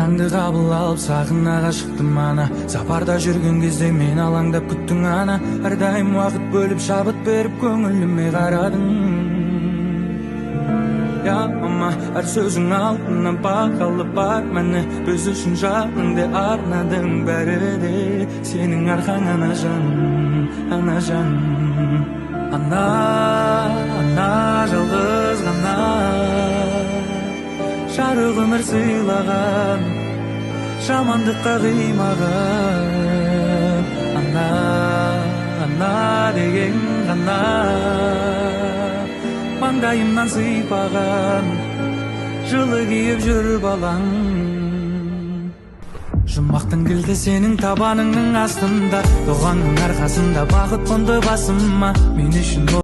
Батаңды қабыл алып, сахнаға шықтым, ана. Сапарда жүрген кезде мен алаңдап күттің, ана. Әрдайым уақыт бөліп, шабыт беріп, көңіліме қарадың. Я, мама, әр сөзің алтыннан бағалы бар мәні. Біз үшін жаныңды арнадың, бәрі де сенің арқаң, анажан, анажан. Ана, ана, жалғыз ғана жарық өмір сыйлаған, жамандыққа қимаған. Ана, ана деген ғана маңдайымнан сыйпаған, жылы киіп жүр балаң. Жұмақтың кілті сенің табаныңның астында, дұғаңның арқасында бақыт қонды басыма. Мен үшін